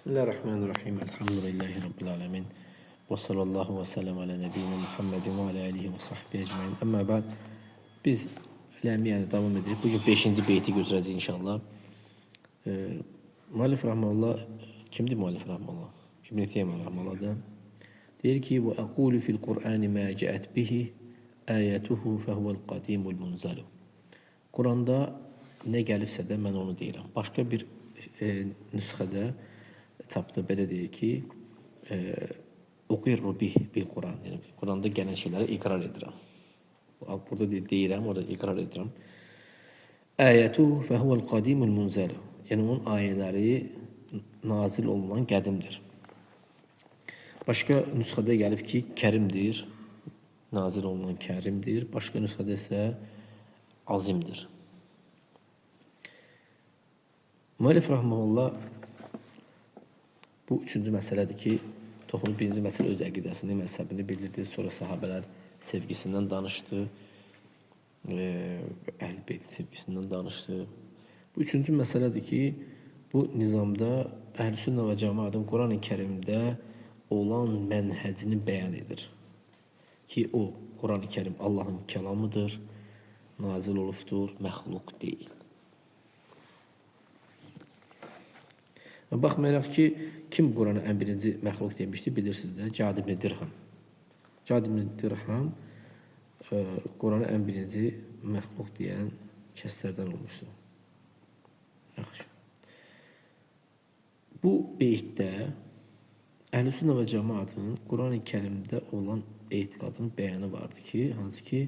Bismillahirrahmanirrahim. Elhamdülillahi Rabbil alemin. Və sallallahu və səlləm alə nəbiyyina Muhammedin və alə alihi və sahbihi ecmain. Əmmə bəd, biz Ləmiyyəni davam edirik. Bugün 5-ci beyti götürəcəyik inşallah. Müəllif rahmanullah, kimdir müəllif rahmanullah? İbn-i Teymiyyə rahmanullah da. Deyir ki, və əqulu fil Qur'ani mə cəət bihi ayətuhu fəhuvel qadimul munzalu. Quranda nə gəlibsə də mən onu deyirəm. Başqa bir nüsxədə çapda belə deyir ki, uqirru bih bil Quran. Yəni Quranda gələn şeyləri iqrar edirəm. Burada deyirəm, orada iqrar edirəm. Ayətuhu fəhuvel qadimul munzalu. Yəni onun ayələri nazil olunan qədimdir. Başqa nüsxədə gəlib ki, kərimdir. Nazil olunan kərimdir. Başqa nüsxədə isə azimdir. Müəllif rahmehullah bu üçüncü məsələdir ki, toxunub birinci məsələ öz əqidəsini, məzhəbini bildirdi, sonra sahabələr sevgisindən danışdı, Əhl-i Beyt sevgisindən danışdı. Bu üçüncü məsələdir ki, bu nizamda Əhl-i Sünnə və cəmaatın Quran-ı Kərimdə olan mənhəcini bəyan edir. Ki, o Quran-ı Kərim Allahın kəlamıdır, nazil olubdur, məxluq deyil. Baxmayaraq ki, kim Quranı ən birinci məxluq demişdi, bilirsiniz də, Cad ibn Dirham. Cad ibn Dirham Quranı ən birinci məxluq deyən kəslərdən olmuşdu. Yaxşı. Bu beytdə Əhl-i Sünnə və cəmaatın Quran-ı Kərimdə olan etiqadının bəyanı vardı ki, hansı ki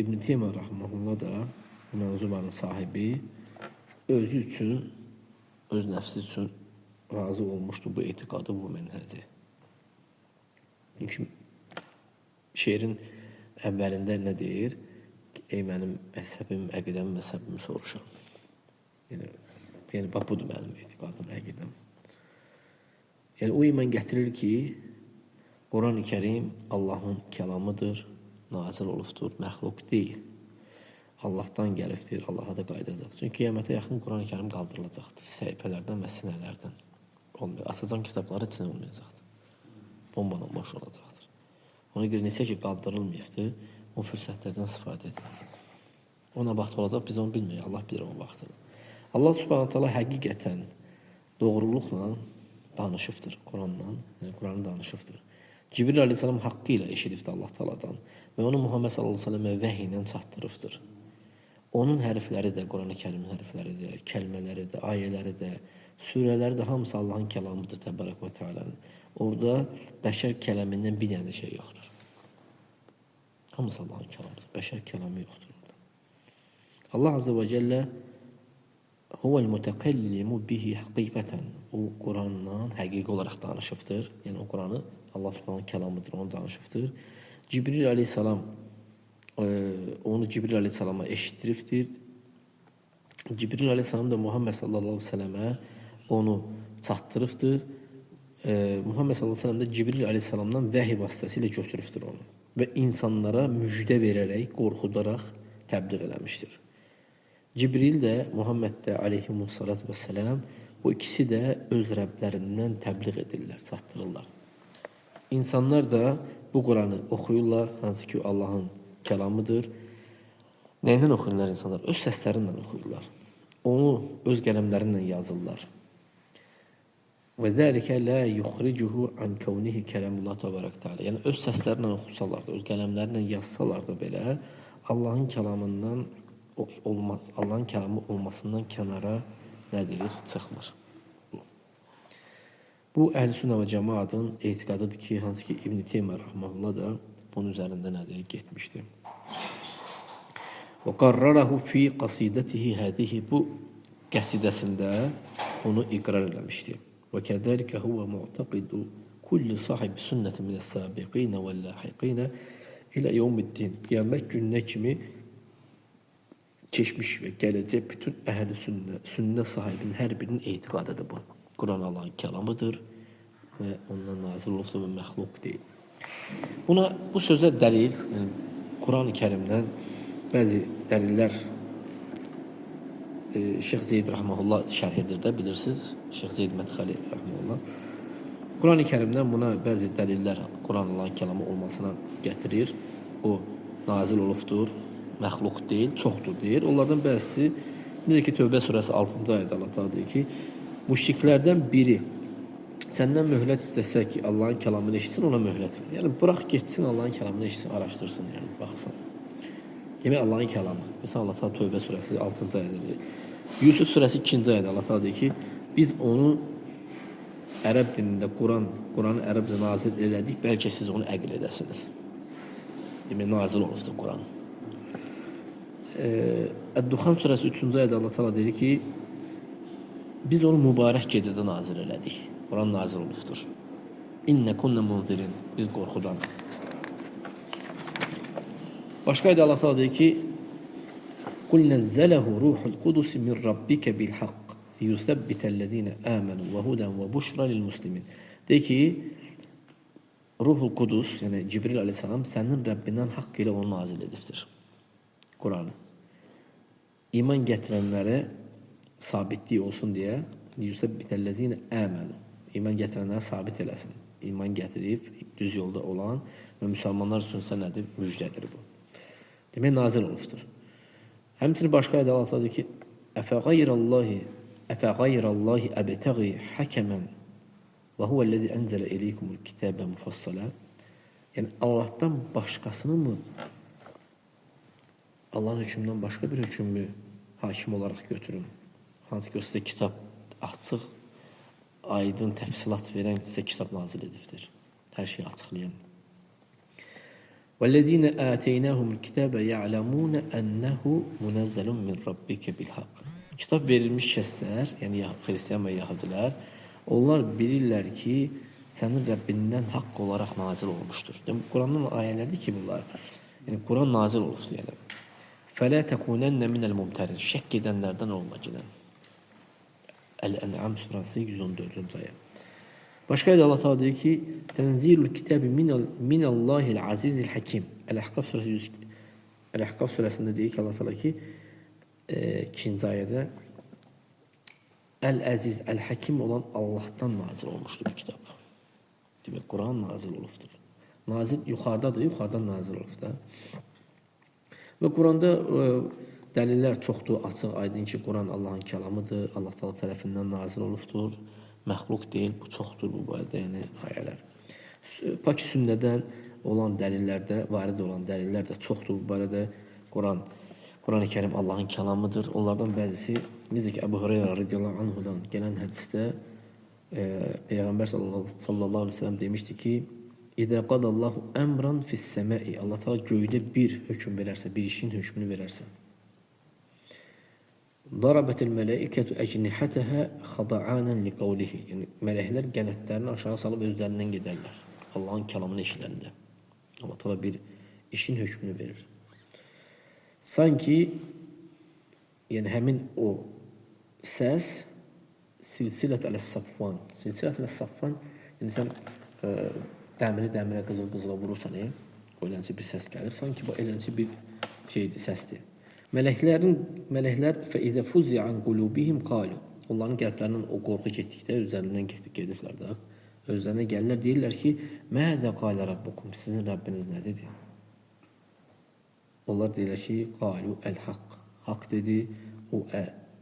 İbn-i Teymiyyə rahmehullah da mənzumanın sahibi özü üçün, öz nəfsi üçün razı olmuşdu bu etiqadı, bu mənhəci. Çünki şeirin əvvəlində nə deyir? Ey mənim məzhəbim, əqidəm, məzhəbimi soruşan. Yəni bax budur mənim etiqadım, əqidəm. Yəni o iman gətirir ki, Quran-ı Kərim Allahın kəlamıdır, nazil olubdur, məxluq deyil. Allahdan gəlibdir, Allaha da qayıdacaq. Çünki qiyamətə yaxın Quran-ı Kərim qaldırılacaqdır səhifələrdən və sinələrdən. Olmuyor. Açacağın kitabları içində olmayacaqdır. Bombanın boş olacaqdır. Ona görə neçə ki qaldırılmayıbdır, o fürsətlərdən istifadə edin. O nə vaxt olacaq, biz onu bilmirik. Allah bilir o vaxtını. Allah Subhanahu taala həqiqətən doğruluqla danışıbdır Qurandan, yəni Quranı danışıbdır. Cibril əleyhissalam haqqı ilə eşidibdir Allah Taala'dan və onu Muhammed sallallahu əleyhi və səlləmə vəhy ilə çatdırıbdır. Onun hərfləri də, Quran-ı Kərimin hərfləri də, kəlmələri də, ayələri də, surələri də hamısı Allahın kəlamıdır təbarək və teala'nın. Orada bəşər kələmindən bir dənə də şey yoxdur. Hamısı Allahın kəlamıdır. Bəşər kəlamı yoxdur orada. Allah azze və cəllə huvel mütekəllimu bihi həqiqətən. O Quranla həqiqi olaraq danışıbdır. Yəni o Quranı Allah Subhanahu kəlamıdır, onu danışıbdır. Cibril əleyhissalam onu Cibril əleyhissalama eşitdiribdir. Cibril əleyhissalam da Muhammed sallallahu əleyhi və səlləmə onu çatdırıbdır. Muhammed sallallahu əleyhi və səlləm də Cibril əleyhissalamdan vəhy vasitəsilə götürübdür onu və insanlara müjdə verərək, qorxudaraq təbliğ eləmişdir. Cibril də, Muhammed də aleyhimussalat və sələm bu ikisi də öz Rəblərindən təbliğ edirlər, çatdırırlar. İnsanlar da bu Quranı oxuyurlar, hansı ki Allahın kəlamıdır. Nə ilə oxuyurlar insanlar? Öz səsləri ilə oxuyurlar. Onu öz qələmləri ilə yazırlar. Və zəlikə la yuxricuhu an kawnihi kəlamullah təbarək təala. Yəni öz səsləri ilə oxusalar da, öz qələmləri ilə yazsalar da belə Allahın kəlamından olma, Allahın kəlamı olmasından kənara nə deyir? Çıxmır. Bu Əhl-i Sünnə və cəmaatın etiqadıdır ki, hansı ki İbn Teymiyyə rahmehullah da bunun üzərində nə deyir? Getmişdi. Və qarrarahu fi qasidatihi hadihi bu qəsidəsində bunu iqrar eləmişdi. Və kəzəlikə huve mu'taqidu kulli sahibi sünnəti minəs-sabiqin və-lahiqin ilə yevmiddin. Qiyamət gününə kimi keçmiş və gələcək bütün əhl-i sünnə, sünnə sahibinin hər birinin etiqadıdır bu. Quran Allahın kəlamıdır və ondan nazil olubdur və məxluq deyil. Buna, bu sözə dəlil, yəni Quran-ı Kərimdən bəzi dəlillər Şeyx Zeyd rahmehullah şərh edir də bilirsiniz. Şeyx Zeyd Mədxəli rahmehullah. Quran-ı Kərimdən buna bəzi dəlillər Quran Allahın kəlamı olmasına gətirir. O nazil olubdur, məxluq deyil, çoxdur deyir. Onlardan bəzisi necə ki Tövbə surəsi 6-cı ayədə Allah Taala deyir ki, müşriklərdən biri səndən möhlət istəsə ki, Allahın kəlamını eşitsin, ona möhlət ver. Yəni bırax getsin Allahın kəlamını eşitsin, araşdırsın, yəni baxsın. Demək Allahın kəlamı. Məsələn Allah Taala Tövbə surəsi 6-cı ayədə deyir. Yusuf surəsi 2-ci ayədə Allah Taala deyir ki, biz onu ərəb dilində Quranı ərəbcə nazil elədik, bəlkə siz onu əql edəsiniz. Demək nazil olubdur Quran. Əd-Duxan surəsi 3-cü ayədə Allah Taala deyir ki, biz onu mübarək gecədə nazil elədik. Quran nazil olubdur. İnnə kunnə munzirin. Biz qorxudanıq. Başqa ayədə Allah Taala deyir ki, Qul nəzzələhu ruhul qudus min rabbikə bil haqq liyusabbitəl-lezine amenu və hudən və buşra lil muslimin. Deyir ki, Ruhul Qudus, yəni Cibril əleyhissalam sənin Rəbbindən haqq ilə onu nazil edibdir. Quranı. İman gətirənlərə sabitlik olsun deyə liyusabbitəl-lezine amenu. İman gətirənlərə sabit eləsin. İman gətirib düz yolda olan və müsəlmanlar üçün isə nədir? Müjdədir bu. Demək nazil olubdur. Həmçinin başqa ayədə Allah deyir ki, Əfə gayrallahi əbtəği həkəmən və huvəl-ləzi ənzələ eleykumul kitəbə mufassala. Yəni Allahdan başqasını mı, Allahın hökmündən başqa bir hökmü hakim olaraq götürün? Hansı ki o sizə kitab açıq, aydın təfsilat verən sizə kitab nazil edibdir. Hər şeyi açıqlayan. وَالَّذ۪ينَ آتَيْنَاهُمُ الْكِتَابَ يَعْلَمُونَ أَنَّهُ مُنَزَّلٌ مِنْ رَبِّكَ بِالْحَقِّ. Kitab verilmiş kəslər, yəni Xristian və Yahudilər, onlar bilirlər ki, sənin Rəbbindən haqq olaraq nazil olmuşdur. Yəni, Quranın ayələrdir ki, bunlar. Yəni, Quran nazil olubdur, yəni. فَلَا تَكُونَنَّ مِنَ الْمُمْتَرِينَ. Şəkk edənlərdən olma ginən. Əl-Ən'am surəsi 114-cü ayə. Başqa ayədə Allah Taala deyir ki, Tənzilul kitabi minəllahil azizil hakim. Əl-Əhqaf surəsi Əl-Əhqaf surəsində deyir ki, Allah Taala ki, ikinci ayədə Əl-Əziz, Əl-Həkim olan Allahdan nazil olmuşdur bu kitab. Demək, Quran nazil olubdur. Nazil yuxarıdadır, yuxarıdan nazil olub da. Və Quranda dəlillər çoxdur, açıq, aydın ki, Quran Allahın kəlamıdır, Allah Taala tərəfindən nazil olubdur. Məxluq deyil, bu çoxdur bu barədə, yəni ayələr. Pak sünnədən olan dəlillərdə, varid olan dəlillər də çoxdur bu barədə. Quran-ı Kərim Allahın kəlamıdır. Onlardan bəzisi, necə ki, Əbu Hüreyrə radiyallahu anhudan gələn hədisdə Peyğəmbər sallallahu aleyhi ve sellem demişdi ki, İzə qadallahu əmran fis-səmai. Allah Taala göydə bir hökm verərsə, bir işin hökmünü verərsə. Darabətil mələikətu əcnihətəhə xada'anan liqavlihi. Yəni mələklər qənətlərini aşağı salıb özlərindən gedərlər. Allahın kəlamını eşidəndə. Allah Taala bir işin hökmünü verir. Sanki yəni həmin o səs silsilət ələ-safvan. Silsilət ələ-safvan, yəni sən dəmiri dəmirə, qızıl qızıla vurursan, o elənçi bir səs gəlir. Sanki bu elənçi bir şeydir, səsdir. Mələklər fəizə fuzi'a an qulubihim qalu. Onların qəlblərindən o qorxu getdikdə özlərindən gediblər də. Özlərinə gəlirlər, deyirlər ki, Mədə qalə rabbukum, sizin Rəbbiniz nə dedi? Onlar deyirlər ki, qalu əl-haqq. Haqq dedi, o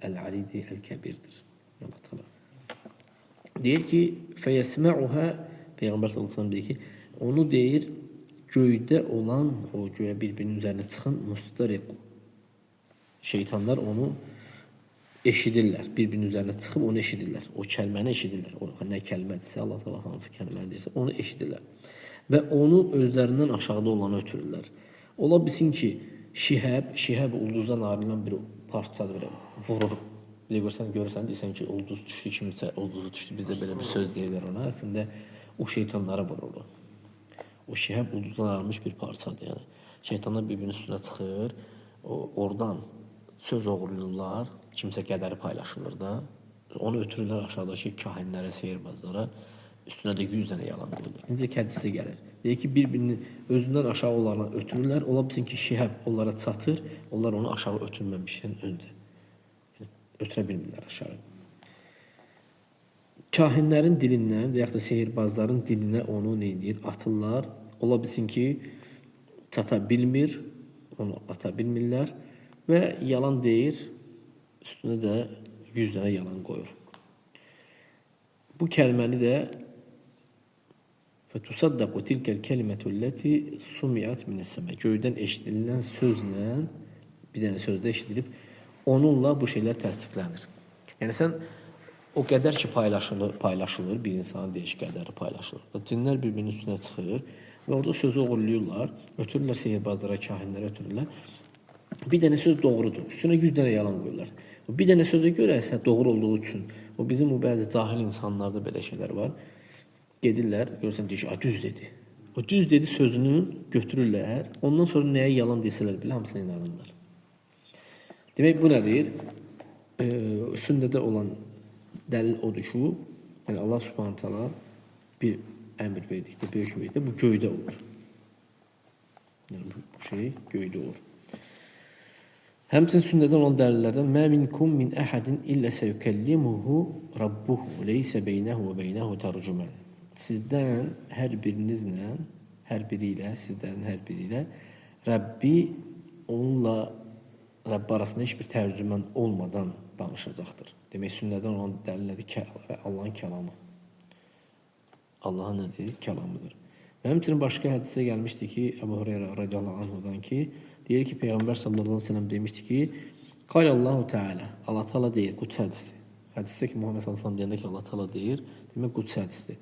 əl-alidir, əl-kəbirdir. Allah Teala. Deyir ki, fəyesməuhə, Peyğəmbər sallallahu əleyhi və səlləm deyir ki, onu deyir, göydə olan, o göyə bir-birinin üzərinə çıxan mustariqu. Şeytanlar onu eşidirlər. Bir-birinin üzərinə çıxıb onu eşidirlər. O kəlməni eşidirlər. O nə kəlmədirsə, Allah Teala hansı kəlməni deyirsə, onu eşidirlər. Və onu özlərindən aşağıda olanı ötürürlər. Ola bilsin ki, şihəb ulduzdan ayrılan bir parçadır, belə vurur. Bir də görsən, deyirsən ki, ulduz düşdü, kimsə ulduzu düşdü. Bizdə belə bir söz deyirlər ona. Əslində o şeytanlara vurur. O şihəb ulduzdan ayrılmış bir parçadır. Yəni şeytanlar bir-birinin üstünə çıxır. O oradan söz oğurlayırlar, kimsə qədəri paylaşılır da. Onu ötürürlər aşağıdakı kahinlərə, sehirbazlara. Üstünə də 100 dənə yalan qoyurlar. Necə ki hədisdə gəlir. Deyir ki, bir-birini özündən aşağı olanı ötürürlər. Ola bilsin ki, şihəb onlara çatır. Onlar onu aşağı ötürməmişdən öncə. Yəni, Ötürə bilmirlər aşağı. Kahinlərin dilindən və yaxud da sehirbazların dilinə onu nə edir? Atırlar. Ola bilsin ki, çata bilmir, onu ata bilmirlər və yalan deyir, üstünə də 100 dənə yalan qoyur. Bu kəlməni də فَتُصَدَّقُ تِلْكَ الْكَلِمَةُ الَّتِي سُمِعَتْ مِنَ السَّمَاء. Göydən eşidilən sözlə, bir dənə sözdə eşidilib, onunla bu şeylər təsdiqlənir. Yəni sən o qədər ki paylaşılır, bir insanın deyiş qədəri paylaşılır. Cinlər bir-birinin üstünə çıxır və orada sözü oğurlayırlar, ötürürlər sehirbazlara, kahinlərə ötürürlər. Bir dənə söz doğrudur, üstünə 100 dənə yalan qoyurlar. Bir dənə sözə görə isə doğru olduğu üçün, o bizim o bəzi cahil insanlarda belə şeylər var. Gedirlər, görürsən deyir ki, düz dedi. O düz dedi sözünü götürürlər, ondan sonra nəyə yalan desələr belə hamısına inanırlar. Demək bu nədir? Sünnədə olan dəlil odur ki, yəni Allah Subhanahu taala bir əmr verdikdə, bir hökm verdikdə bu göydə olur. Yəni bu şey göydə olur. Həmçinin sünnədən olan dəlillərdən mə minkum min əhədin illə seyukellimuhu rabbuhu leysə beynəhu və beynəhu tərcüman. Sizdən hər birinizlə, hər biri ilə, sizlərin hər biri ilə Rəbbi onunla Rəbbi arasında heç bir tərcüman olmadan danışacaqdır. Demək, sünnədən olan dəlil nədir? Allahın kəlamı. Allahın nədir? Kəlamıdır. Və həmçinin başqa hədisə gəlmişdi ki, Əbu Hüreyrə radiyallahu anhudan ki, deyir ki, Peyğəmbər sallallahu aleyhi ve sellem demişdi ki, Qal Allahu Teala, Allah Teala deyir, qudsi hədisdir. Hədisdə ki, Muhammed sallallahu aleyhi ve sellem deyəndə ki, Allah Teala deyir, demək qudsi hədisdir.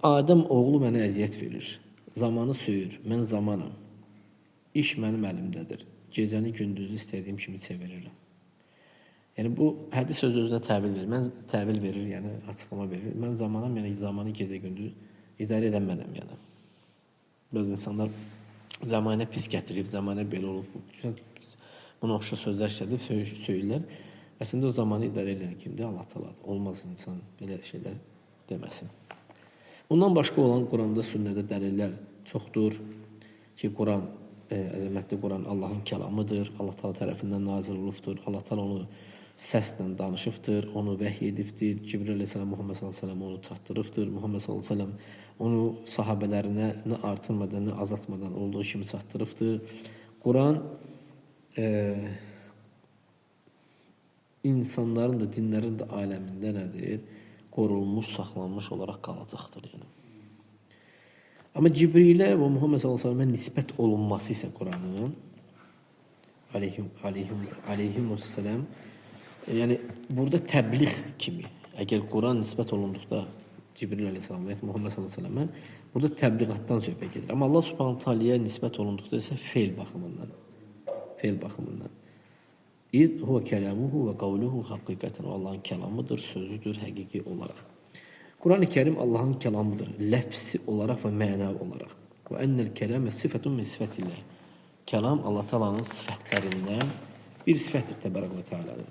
Adəm oğlu mənə əziyyət verir, zamanı söyür, mən zamanam, iş mənim əlimdədir, gecəni gündüzü istədiyim kimi çevirirəm. Yəni bu hədis öz-özünə təvil verir, mən təvil verir, yəni açıqlama verir. Mən zamanam, yəni zamanı gecə gündüz idarə edən mənəm yəni. Bəzi insanlar zamanə pis gətirib, zamanə belə olub, buna oxşar sözlər işlədib, söyürlər. Əslində o zamanı idarə edən kimdir? Allah Teala'dır. Olmaz insan belə şeylər deməsin. Bundan başqa olan Quranda, sünnədə dəlillər çoxdur ki, Quran, əzəmətli Quran Allahın kəlamıdır, Allah Teala tərəfindən nazil olubdur, Allah Teala onu səslə danışıbdır, onu vəhy edibdir, Cibril əleyhissalam Muhammed sallallahu əleyhi və səlləm onu çatdırıbdır, Muhammed sallallahu əleyhi və səlləm onu sahabələrinə nə artırmadan, nə azaltmadan olduğu kimi çatdırıbdır. Quran insanların da, dinlərin də aləmində nədir? Qorunmuş, saxlanmış olaraq qalacaqdır. Yəni. Amma Cibrilə və Muhammed sallallahu əleyhi və səlləmə nisbət olunması isə Quranın aleyhissalam, yəni burada təbliğ kimi, əgər Quran nisbət olunduqda Cibril əleyhissalam və ya Muhammed sallallahu əleyhi və səlləmə, burada təbliğatdan söhbət gedir. Amma Allah Subhanahu taalaya nisbət olunduqda isə feil baxımından. Feil baxımından. İz huve kelamuhu və qavluhu həqiqətən. O Allahın kəlamıdır, sözüdür, həqiqi olaraq. Quran-ı Kərim Allahın kəlamıdır, ləfsi olaraq və mənavi olaraq. Və ennel kelamə sifətun min sifətillah. Kəlam Allah Taala'nın sifətlərindən bir sifətdir təbarək və teala'nın.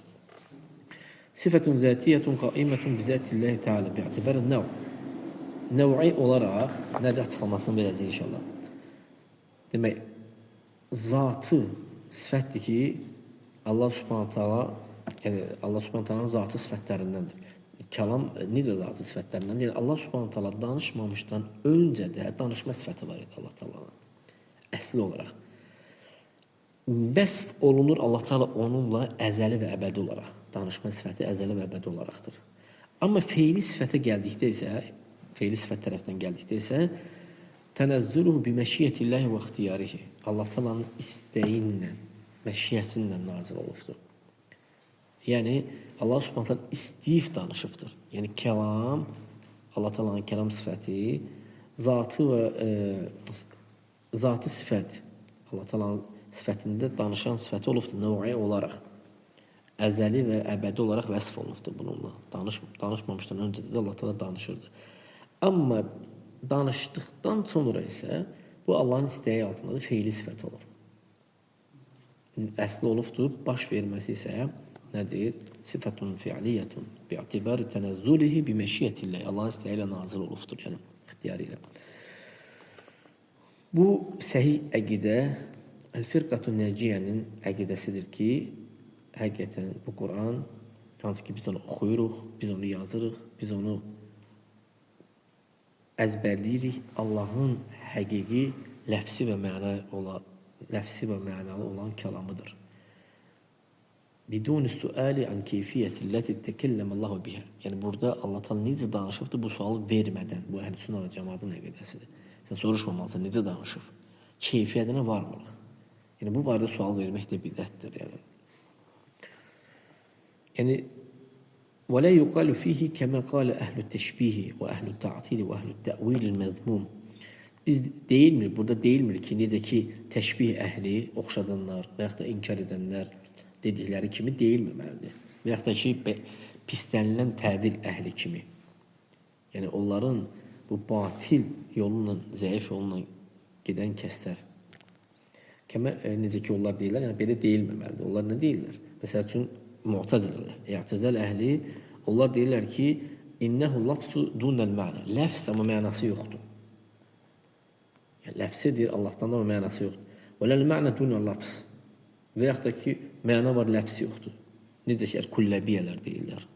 Sifətun zatiyyətun qaimətun bi zatillahi teala bi'tibar nəv. Nəv'i olaraq nədir açıqlamasını verəcəyik inşallah. Demək, zatı sifətdir ki, Allah Subhanahu taala, yəni Allah Subhanahu taalanın zatı sifətlərindəndir. Kəlam necə zatı sifətlərindəndir? Yəni Allah Subhanahu taala danışmamışdan öncə də danışma sifəti var idi Allah Taala'nın. Əsl olaraq. Vəsf olunur Allah Taala onunla əzəli və əbədi olaraq. Danışma sifəti əzəli və əbədi olaraqdır. Amma feili sifətə gəldikdə isə, feili sifət tərəfdən gəldikdə isə tənəzzuluhu bi məşiyyətillahi və ixtiyarihi. Allah Taala'nın istəyi ilə, məşiyyəsi ilə nazil olubdur. Yəni Allah Subhanahu taala istəyib danışıbdır. Yəni kəlam, Allah Taala'nın kəlam sifəti, zatı və zatı sifət, Allah Taala'nın sifətində danışan sifəti olubdur nəv'i olaraq. Əzəli və əbədi olaraq vəsf olunubdur bununla. Danışmamışdan öncə də Allah Taala danışırdı. Amma danışdıqdan sonra isə bu Allahın istəyi altındadır, feili sifət olur. Əsli olubdur, baş verməsi isə nədir? Sifətun fi'liyyətun bi'tibari tənəzzülihi bi məşiyyətillah. Allahın istəyi ilə nazil olubdur, yəni ixtiyarı ilə. Bu səhih əqidə Əl-Firqatun Nəciyənin əqidəsidir ki, həqiqətən bu Quran, hansı ki biz onu oxuyuruq, biz onu yazırıq, biz onu əzbərləyirik, Allahın həqiqi ləfsi və məna olan, ləfsi və mənalı olan kəlamıdır. Bidun suali an keyfiyyəti ləti təkəlləmə Allahu biha. Yəni burada Allah Taala necə danışıbdır bu sualı vermədən. Bu əhl-i sünnə və cəmaatın əqidəsidir. Sən soruşmamalısan necə danışıb. Keyfiyyətinə varmırıq. Yəni bu barədə sual vermək də bidətdir yəni. Yəni və la yuqalu fihi kəmə qalə əhlü təşbihi və əhlü ta'til və əhlü təvil məzmum. Biz deyilmir, burada deyilmir ki, necə ki təşbih əhli, oxşadanlar və yaxud da inkar edənlər dedikləri kimi deyilməməlidir. Və yaxud da ki, pislənilən təvil əhli kimi. Yəni onların bu batil yolunla, zəif yolla gedən kəslər. Kəmə, necə ki onlar deyirlər, yəni belə deyilməməlidir. Onlar nə deyirlər? Məsəl üçün Mu'tazilələr, i'tizal əhli, onlar deyirlər ki, innehu lafzu dunəl məna. Ləfz amma mənası yoxdur. Yəni ləfsi deyir Allahdan da amma mənası yoxdur. Və ləl məna dunəl lafz. Və yaxud da ki, məna var, ləfz yoxdur. Necə ki, kulləbiyyələr deyirlər.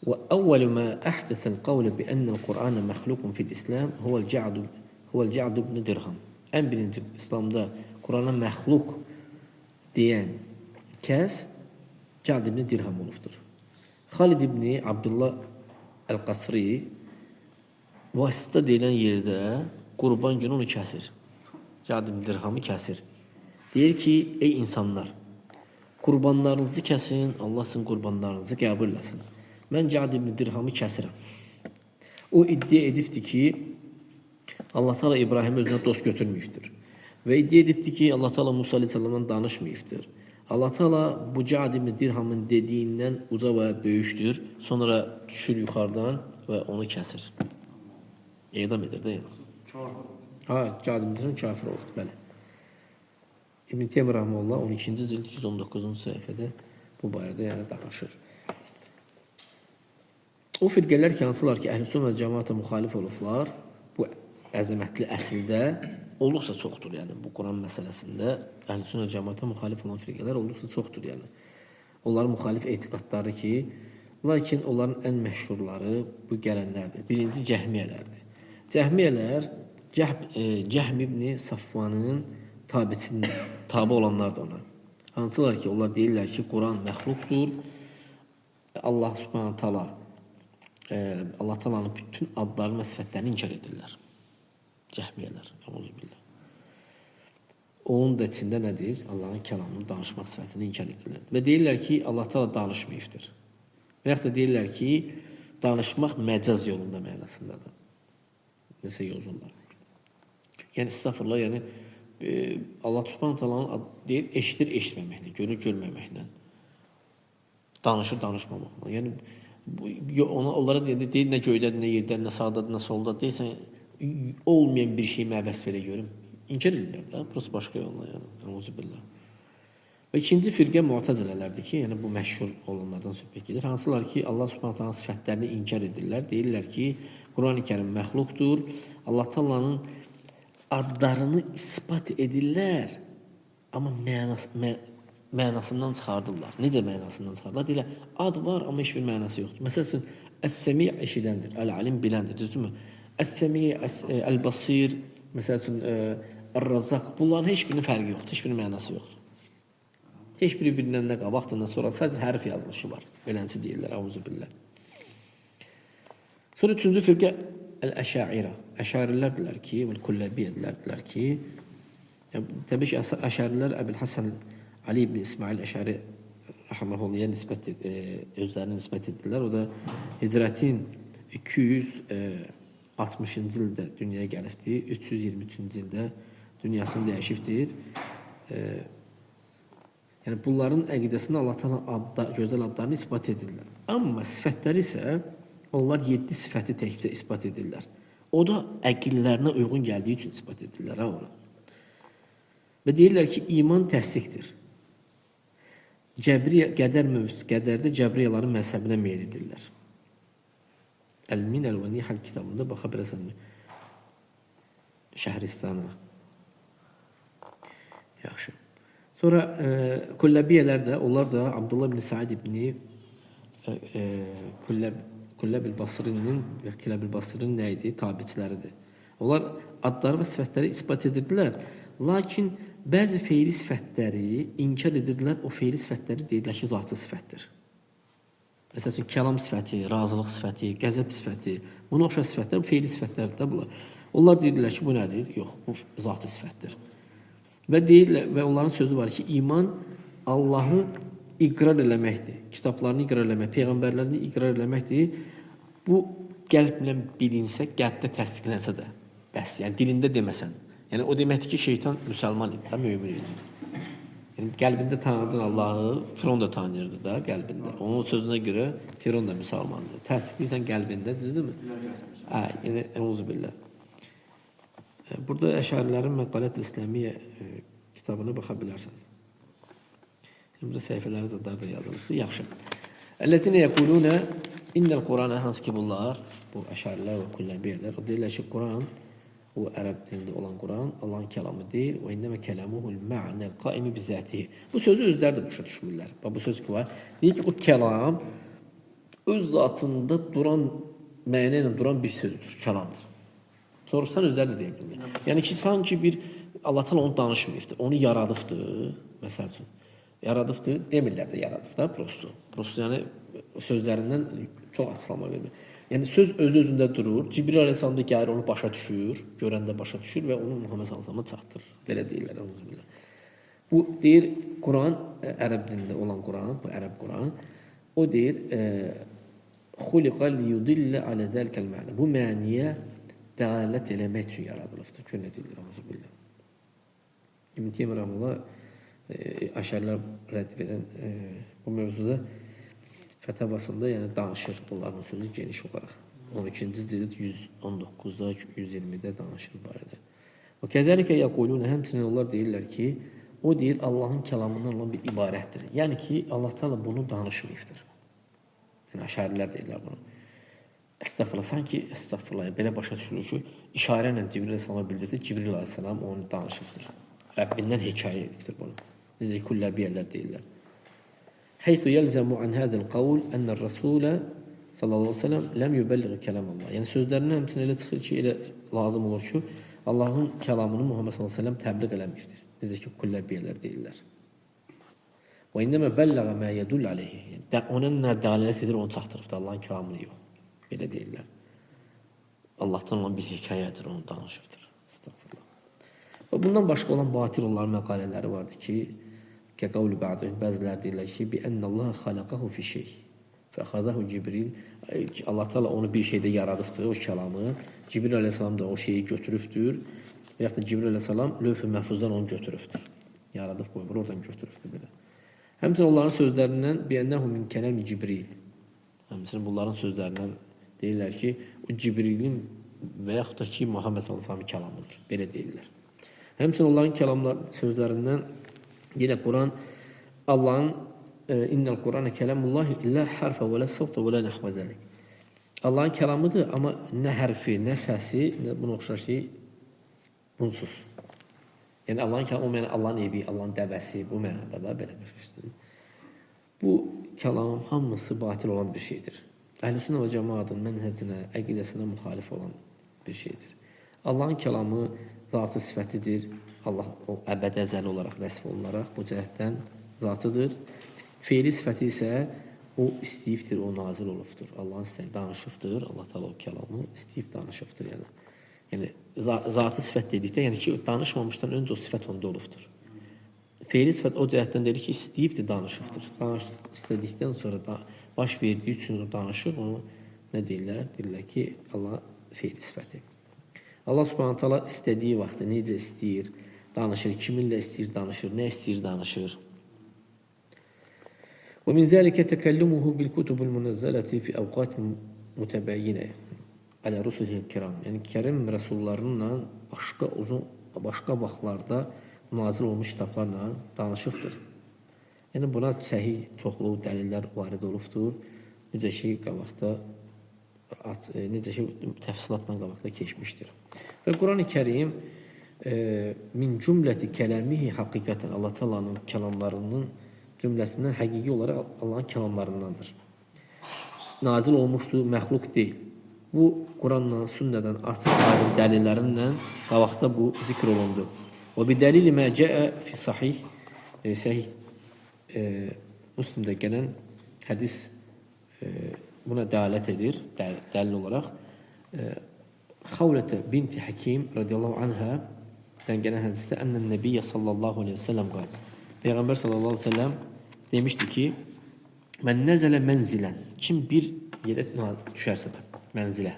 Və əvvəlu mə əhdəsəl qavlə bi ennəl Qur'anə məxluqun fil-İslam huvel-Ca'd ibn Dirham. Ən birinci İslamda Qur'ana məxluq deyən kəs Ca'd ibn Dirham olubdur. Xalid ibn Abdullah Əl-Qasri Vasitə deyilən yerdə qurban günü onu kəsir. Ca'd ibn Dirhamı kəsir. Deyir ki, ey insanlar, qurbanlarınızı kəsin, Allah sizin qurbanlarınızı qəbul eləsin. Mən Ca'd ibn Dirhamı kəsirəm. O iddia edibdir ki, Allah Teala İbrahimi özünə dost götürməyibdir. Və iddia edibdir ki, Allah Teala Musa Aleyhisselamdan danışmayıbdır. Allah Teala bu Ca'd ibn Dirhamın dediyindən uca və böyükdür. Sonra düşür yuxarıdan və onu kəsir. Edam edir də yəni. Ha, Ca'd ibn Dirham kafir oldu, bəli. İbn Teymiyyə rahimehullah 12-ci cild 219-cu səhifədə bu barədə yəni danışır. O firqələr ki, hansılar ki, əhl-i sünnə və cəmaata müxalif olublar, bu əzəmətli əsildə olduqca çoxdur. Yəni bu Quran məsələsində əhl-i sünnə və cəmaata müxalif olan firqələr olduqca çoxdur. Yəni onların müxalif etiqadları ki, lakin onların ən məşhurları bu gələnlərdir. Birinci Cəhmiyyələrdir. Cəhmiyyələr Cəhm ibn Safvanın tabi olanlar da ona. Hansılar ki, onlar deyirlər ki, Quran məxluqdur. Allah Subhanahu taala Allah Taala'nın bütün adlarını və sifətlərini inkar edirlər. Cəhmiyyələr, əuzubillah. Onun da içində nədir? Allahın kəlamını danışmaq sifətini inkar edirlər. Və deyirlər ki, Allah Taala danışmayıbdır. Və yaxud da deyirlər ki, danışmaq məcaz yolunda mənasındadır. Nəsə yozurlar. Yəni estağfurullah, yəni Allah Subhanahu taalanın deyir, eşidir eşitməməklə, görür görməməklə. Danışır danışmamaqla. Yəni bu, ona onlara deyir, deyir nə göydədir, nə yerdədir, nə sağdadır, nə soldadır. Deyirsən olmayan bir şeyi mənə vəsf elə görüm. İnkar edirlər də, burası başqa yolla yəni. Əuzubillah. Və ikinci firqə Mu'tazilələrdir ki, yəni bu məşhur olanlardan söhbət gedir. Hansılar ki, Allah Subhanahu taalanın sifətlərini inkar edirlər. Deyirlər ki, Qurani Kərim məxluqdur. Allah Taala'nın adlarını isbat edirlər, amma mənasından çıxardırlar. Necə mənasından çıxardırlar? Deyirlər, ad var, amma heç bir mənası yoxdur. Məsəl üçün, Əs-Səmi eşidəndir, Əl-Alim biləndir, düzdürmü? Əs-Səmi, Əl-Basir, məsəl üçün, Ər-Razzaq, bunların heç birinin fərqi yoxdur, heç birinin mənası yoxdur. Heç biri birindən nə qabaqdır, nə sonra, sadəcə hərf yazılışı var. Beləncə deyirlər, əuzubillah. Sonra üçüncü firqə Əl-Əşairə. Əşarilərdirlər ki, və Kulləbiyyədirlər ki, yəni, təbii ki, Əşarilər Əbül Həsən Ali ibn İsmail Əşari rahmehullah'a nisbət özlərinə nisbət edirlər. O da hicrətin 260-cı ildə dünyaya gəlibdir. 323-cü ildə dünyasını dəyişibdir. Yəni bunların əqidəsində Allah Taala adda, gözəl adlarını isbat edirlər. Amma sifətləri isə onlar 7 sifəti təkcə isbat edirlər. O da əqillərinə uyğun gəldiyi üçün isbat edirlər ha ona. Və deyirlər ki, iman təsdiqdir. Cəbri qədər mövzusu, qədərdə Cəbriyaların məzhəbinə meyl edirlər. Əl-Minəl və Nihal kitabında baxa bilərsən Şəhristana. Yaxşı. Sonra Kulləbiyyələr də, onlar da Abdullah ibn Said ibn Kulləbil Basrinin və Kiləbil Basrinin nə idi? Tabiçiləridir. Onlar adları və sifətləri isbat edirdilər. Lakin bəzi feili sifətləri inkar edirdilər. O feili sifətləri deyirlər ki, zatı sifətdir. Məsəl üçün, kəlam sifəti, razılıq sifəti, qəzəb sifəti, buna oxşar sifətlər, bu feili sifətlərdir də bunlar. Onlar deyirlər ki, bu nədir? Yox, bu zatı sifətdir. Və deyirlər və onların sözü var ki, iman Allahı iqrar eləməkdir. Kitablarını iqrar eləmək, peyğəmbərlərini iqrar eləməkdir. Bu qəlblə bilinsə, qəlbdə təsdiqlənsə də. Bəs, yəni dilində deməsən. Yəni o deməkdir ki, şeytan müsəlman idi, da, mömin idi. Yəni qəlbində tanıdın Allahı, Firon da tanıyırdı da qəlbində. Onun sözünə görə Firon da müsəlmandır. Təsdiqləyirsən qəlbində, düzdürmü? Hə, yəni əuzubillah. Burada Əşarilərin Məqalət-ül İslamiyyə kitabına baxa bilərsən. Şimdi burada səhifələri zadlar da yazılıbdır. Yaxşı. Əlləzinə yəqulunə innəl Qur'ana, hansı ki bunlar, bu Əşarilər və Kulləbiyyələr, o deyirlər ki, Quran, o ərəb dilində olan Quran Allahın kəlamı deyil. Və innəmə kələmuhul ma'nəl qaimi bizətihi. Bu sözü özləri də başa düşmürlər. Bax bu söz ki var. Deyir ki, o kəlam öz zatında duran, məna ilə duran bir sözdür, kəlamdır. Soruşsan özləri də deyə bilmir. Yəni ki, sanki bir Allah təala onu danışmayıbdır, onu yaradıbdır, məsəl üçün. Yaradıbdır, demirlər də yaradıb da prosto. Prosto yəni sözlərindən çox açıqlama vermir. Yəni söz öz-özündə durur. Cibril əleyhissalam da gəlir, onu başa düşür, görəndə başa düşür və onu Muhammed sallallahu əleyhi və səlləmə çatdırır. Belə deyirlər, əuzubillah. Bu deyir Quran, ərəb dilində olan Quran, bu ərəb Quran. O deyir, xuliqa liyudillə alə zəlikəl məna. Bu məniyə dəlalət eləmək üçün yaradılıbdır. Gör nə deyirlər, əuzubillah. İbn Teymiyyə rəhməhullah Əşərilər rədd verən bu mövzuda fətavasında yəni danışır bunların sözü geniş olaraq. 12-ci cild 119-da 120-də danışır bu barədə. Və kədəlikə yəqulun, həmçinin onlar deyirlər ki, o deyir Allahın kəlamından olan bir ibarətdir. Yəni ki, Allah Teala bunu danışmayıbdır. Yəni Əşərilər deyirlər bunu. Əstəğfurullah, sanki əstəğfurullah, yəni, belə başa düşülür ki, işarə ilə Cibril əleyhissalama bildirdi, Cibril əleyhissalam onu danışıbdır. Rəbbindən hekayə edibdir bunu. Necə ki, Kulləbiyyələr deyirlər. Heythu yelzemu an hadal qavl enne Rasule sallallahu aleyhi ve sellem lem yübelliğ kelam Allah. Yəni sözlərindən həmçinin elə çıxır ki, elə lazım olur ki, Allahın kəlamını Muhammed sallallahu aleyhi ve sellem təbliğ eləməyibdir. Necə ki, Kulləbiyyələr deyirlər. Və innəmə bəlləğə mə yedul aleyhi. Yəni, ona nə dəlalət edir, onu çatdırıbdır. Allahın kəlamını yox. Belə deyirlər. Allahdan olan bir hekayədir, onu danışıbdır. Estağfurullah. Və bundan başqa olan batil onların məqalələri vardı ki, kəqavlu bə'dihim, bəziləri deyirlər ki, bi ennəllaha xalaqahu fi şey. Fəxadahu Cibril, Allah Teala onu bir şeydə yaradıbdır, o kəlamı. Cibril əleyhissalam da o şeyi götürübdür. Və yaxud da Cibril əleyhissalam lövh-ü məhfuzdan onu götürübdür. Yaradıb qoyub, oradan götürübdür belə. Həmçinin onların sözlərindən bi ennəhu min kələmi Cibril. Həmçinin bunların sözlərindən deyirlər ki, o Cibrilin və yaxud da ki, Muhammed sallallahu əleyhi və səlləm kəlamıdır. Belə deyirlər. Həmçinin onların kəlamlar sözlərindən yenə Quran Allahın innel Qur'ane kelamullahi illa harfa və la savta və la nahva zalik. Allahın kəlamıdır, amma nə hərfi, nə səsi, nə buna oxşar şey bunsuz. Yəni Allahın kəlamı, o məna Allahın evi, Allahın dəvəsi bu mənada da belə başa düşdün. Bu kəlam hamısı batil olan bir şeydir. Əhl-i Sünnə və cəmaatın mənhəcinə, əqidəsinə müxalif olan bir şeydir. Allahın kəlamı zatı sifətidir. Allah o əbədi əzəli olaraq vəsf olunaraq bu cəhətdən zatıdır. Feili sifəti isə o istəyibdir, o nazil olubdur. Allahın istəyi danışıbdır. Allah Teala o kəlamı istəyib danışıbdır yəni. Yəni zatı sifət dedikdə, yəni ki, danışmamışdan öncə o sifət onda olubdur. Feili sifət o cəhətdən deyir ki, istəyibdir, danışıbdır. Danışdıq, istədikdən sonra da, baş verdiyi üçün o danışır, onu nə deyirlər? Deyirlər ki, Allah feili sifəti. Allah Subhanahu taala istədiyi vaxtda necə istəyir, danışır, kiminlə istəyir, danışır, nə istəyir, danışır. Və min zəlikə təkəllumuhu bil kutubul munazzalati fi awqatin mütəbəyyinə alə rusulihil kiram. Yəni Kərim rəsullarınla başqa uzun başqa vaxtlarda nazil olmuş kitablarla danışıbdır. Yəni buna səhih çoxlu dəlillər varid olubdur. Necə ki qabaqda necə ki təfsilatla qabaqda keçmişdir. Və Quran-ı Kərim Min cümləti kələmihi həqiqətən Allah Taala'nın kəlamlarının cümləsindən həqiqi olaraq Allahın kəlamlarındandır. Nazil olmuşdur, məxluq deyil. Bu Quranla, sünnədən açıq aydın dəlillərinlə qabaqda bu zikr olundu. Və bi dəlili mə cəə fi sahih, sahih Müslimdə gələn hədis buna dəlalət edir, dəlil olaraq. Xavlətə binti Həkim radiyallahu anhə gələn hədisdə ənnən nəbiyyə sallallahu aleyhi və səlləm qal. Peyğəmbər sallallahu aleyhi və səlləm demişdi ki, mən nəzələ mənzilən, kim bir yerə düşərsə də, mənzilə,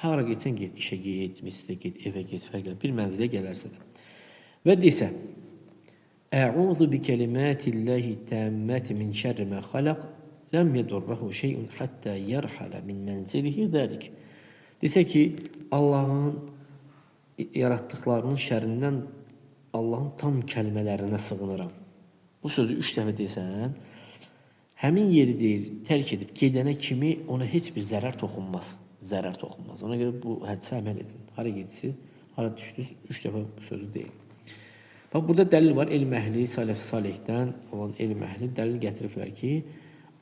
hara getsən get, işə get, məscidə get, evə get, fərq bir mənzilə gələrsə də və desə, Əuzu bi kəlimatillahi tamməti min şərri mə xalaq, ləm yedurruhu şey'un hatta yerhala min mənzilihi zəlik. Desə ki, Allahın yaratdıqlarının şərindən Allahın tam kəlmələrinə sığınıram. Bu sözü 3 dəfə desən, həmin yeri deyir, tərk edib gedənə kimi ona heç bir zərər toxunmaz. Zərər toxunmaz. Ona görə bu hədisə əməl edin. Hara gedirsiniz, hara düşdünüz, 3 dəfə bu sözü deyin. Bax, burada dəlil var. Elm əhli, sələf salihdən olan elm əhli dəlil gətiriblər ki,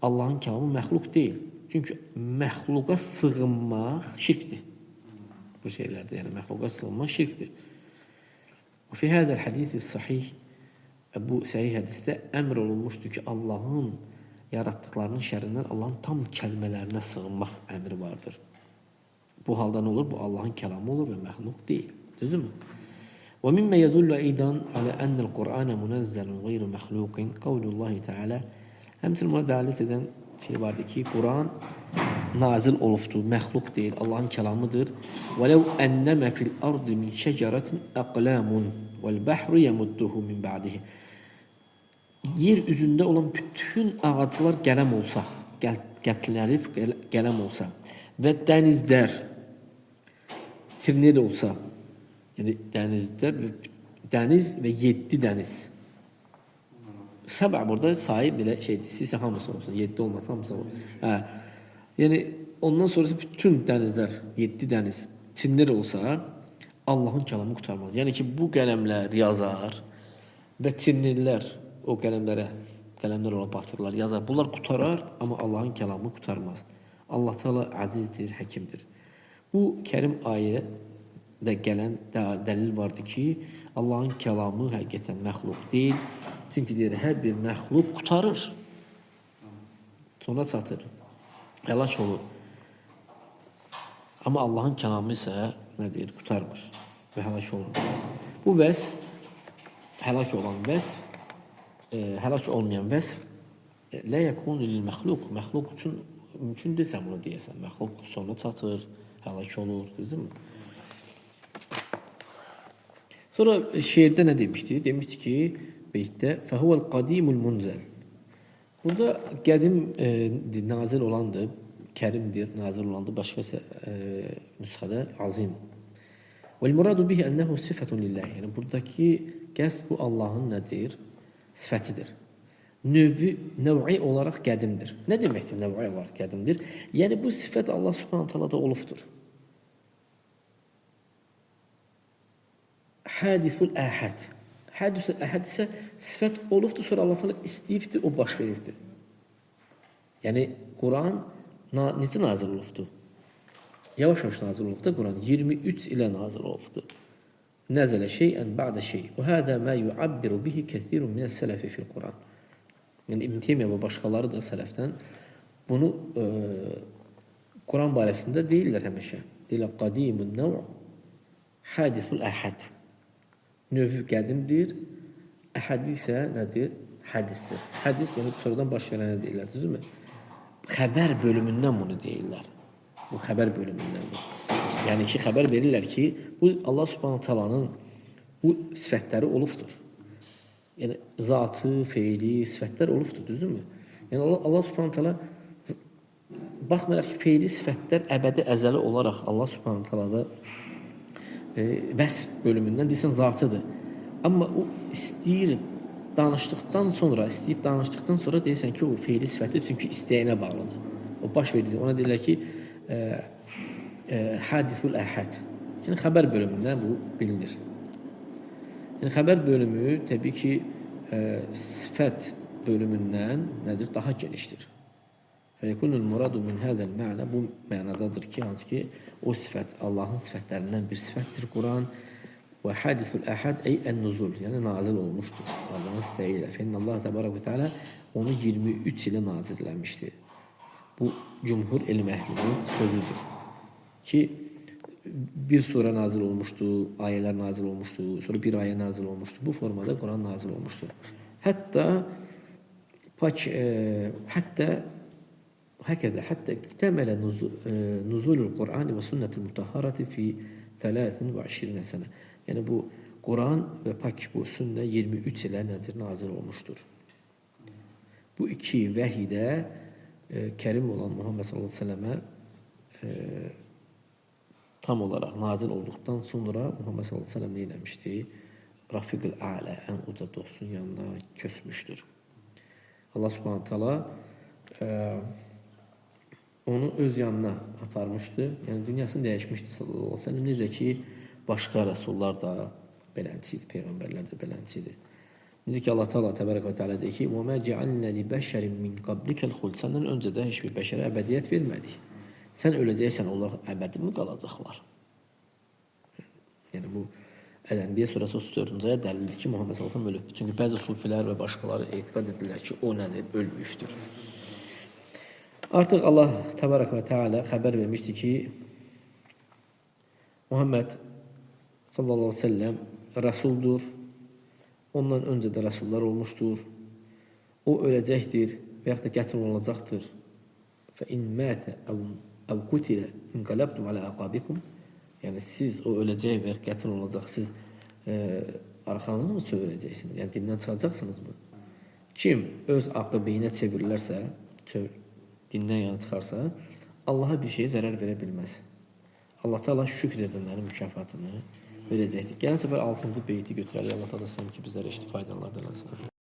Allahın kəlamı məxluq deyil. Çünki məxluqa sığınmaq şirkdir. Bu şeylərdə, yəni məxluqa sığınmaq şirkdir. Və fi hədəl hədisi sahih, bu səhih hədisdə əmr olunmuşdur ki, Allahın yaratdıqlarının şərindən Allahın tam kəlmələrinə sığınmaq əmri vardır. Bu halda nə olur? Bu Allahın kəlamı olur və məxluq deyil. Düzdürmü? Və mimmə yədullu eydan alə ennel Qur'anə münezzəlun qeyru məxluqin qavlullahi Teala. Həmçinin buna dəlalət edən şey vardır ki, Quran nazil olubdur, məxluq deyil, Allahın kəlamıdır. وَلَوْ أَنَّمَا فِي الْأَرْضِ مِنْ شَجَرَةٍ أَقْلَامٌ وَالْبَحْرُ يَمُدُّهُ مِنْ بَعْدِهِ. Yer üzündə olan bütün ağaclar qələm olsa, qətlənib qələm olsa və dənizlər tirnir olsa, yəni dənizlər, dəniz və 7 dəniz. Səbə burada sayı belə şeydir. Sizsə hamısı olsun, 7 olmasa hamısı olsun. Hə. Yəni ondan sonrası bütün dənizlər, 7 dəniz çinlər olsa Allahın kəlamı qurtarmaz. Yəni ki, bu qələmlər yazar və çinlilər o qələmlərə, qələmlər ona batırlar, yazar. Bunlar qurtarar, amma Allahın kəlamı qurtarmaz. Allah Teala əzizdir, həkimdir. Bu kərim ayə də gələn dəlil vardır ki, Allahın kəlamı həqiqətən məxluq deyil. Çünki deyir, hər bir məxluq qurtarır. Sona çatır. Həlak olur. Amma Allahın kəlamı isə nə deyir? Qurtarmır və həlak olmur. Bu vəsf, həlak olan vəsf, həlak olmayan vəsf lə yəkunu lil məxluq. Məxluq üçün mümkün deyil sən bunu deyəsən. Məxluq sona çatır, həlak olur, düzdürmü? Sonra şeirdə nə demişdi? Demişdi ki, beytdə fəhuvel qadimul munzel. Burada qədim nazil olandır, kərimdir, nazil olandır. Başqa nüsxədə azim. Vel muradu bihi ennehu sıfatun lillah. Yəni buradakı qəsd bu Allahın nədir? Sifətidir. Növü, nəv'i olaraq qədimdir. Nə deməkdir nəv'i olaraq qədimdir? Yəni bu sifət Allah Subhanahu taalada olubdur. Hadisul əhəd. Hadisul əhəd isə sifət olubdur, sonra Allah Teala istəyibdir, o baş veribdir. Yəni Quran necə nazil olubdur? Yavaş-yavaş nazil olubdur Quran. 23 ilə nazil olubdur. Nəzələ şeyən ba'də şey. Və hədə mə yuabbiru bihi kəsirun minəs-sələfi fil-Quran. Yəni İbn Teymiyyə və başqaları da sələfdən bunu Quran barəsində deyirlər həmişə. Deyirlər qadimun nəv' hadisul əhəd. Növü qədimdir, əhəd isə nədir? Hədisdir. Hədis yəni sonradan baş verənə deyirlər, düzdürmü? Xəbər bölümündən bunu deyirlər. Bu xəbər bölümündən bu. Yəni ki, xəbər verirlər ki, bu Allah Subhanahu taalanın bu sifətləri olubdur. Yəni zatı, feili, sifətlər olubdur, düzdürmü? Yəni Allah Subhanahu taala baxmayaraq ki, feili sifətlər əbədi əzəli olaraq Allah Subhanahu taalada vəsf bölümündən deyirsən zatıdır. Amma o istəyir danışdıqdan sonra, istəyib danışdıqdan sonra deyirsən ki, o feili sifəti çünki istəyinə bağlıdır. O baş verdi. Ona deyirlər ki, hadisul əhəd. Yəni xəbər bölümündən bu bilinir. Yəni xəbər bölümü təbii ki, sifət bölümündən nədir? Daha genişdir. Fəyekunul muradu min hədəl məna bu mənadadır ki, hansı ki o sifət Allahın sifətlərindən bir sifətdir Quran və hadisul əhəd ey ən-nuzul, yəni nazil olmuşdur Allahın istəyi ilə. Fəinnəllah təbarək və təala onu 23 ilə nazil eləmişdi. Bu cümhur elm əhlinin sözüdür. Ki bir surə nazil olmuşdu, ayələr nazil olmuşdu, sonra bir ayə nazil olmuşdu. Bu formada Quran nazil olmuşdu. Hətta pak hətta həkədə hətta iktəmələ nuzulul Qur'an və sünnətul mutahharati fi 23 sənə. Yəni bu Quran və pak bu sünnə 23 ilə nədir nazil olmuşdur. Bu iki vəhidə kərim olan Muhammed sallallahu əleyhi və səlləmə tam olaraq nazil olduqdan sonra Muhammed sallallahu əleyhi və səlləm nə etmişdi? Rafiqül A'la, ən uca dostun yanına köçmüşdür. Allah Subhanahu taala onu öz yanına aparmışdı. Yəni dünyasını dəyişmişdi sallallahu əleyhi və səlləm. Necə ki başqa rəsullar da beləncə idi, peyğəmbərlər də beləncə idi. Necə ki Allah Taala təbarək və təala deyir ki: "Və mə cealna li bəşərin min qablikəl xuld." Səndən öncə də heç bir bəşərə əbədiyyət vermədik. Sən öləcəksən, onlar əbədi mi qalacaqlar? Yəni bu Əl-Ənbiya surəsi 34-cü ayə dəlildir ki, Muhammed sallallahu əleyhi və səlləm ölüb. Çünki bəzi sufilər və başqaları etiqad edirlər ki, o nədir? Ölməyibdir. Artıq Allah təbarək və təala xəbər vermişdi ki, Muhammed sallallahu əleyhi və səlləm rəsuldur. Ondan öncə də rəsullar olmuşdur. O öləcəkdir və yaxud da qətl olunacaqdır. Fə in mətə əv qutilə inqalabtum alə aqabikum. Yəni siz o öləcək və qətl olunacaq, siz arxanızı mı çevirəcəksiniz? Yəni dindən çıxacaqsınız mı? Kim öz aqibeyinə çevrilərsə, dindən yana çıxarsa, Allaha bir şeyə zərər verə bilməz. Allah Teala şükr edənlərin mükafatını verəcəkdir. Gələn səfər 6-cı beyti götürərik. Allah Teala istəyirəm ki, bizlərə işti faydalardan eləsin.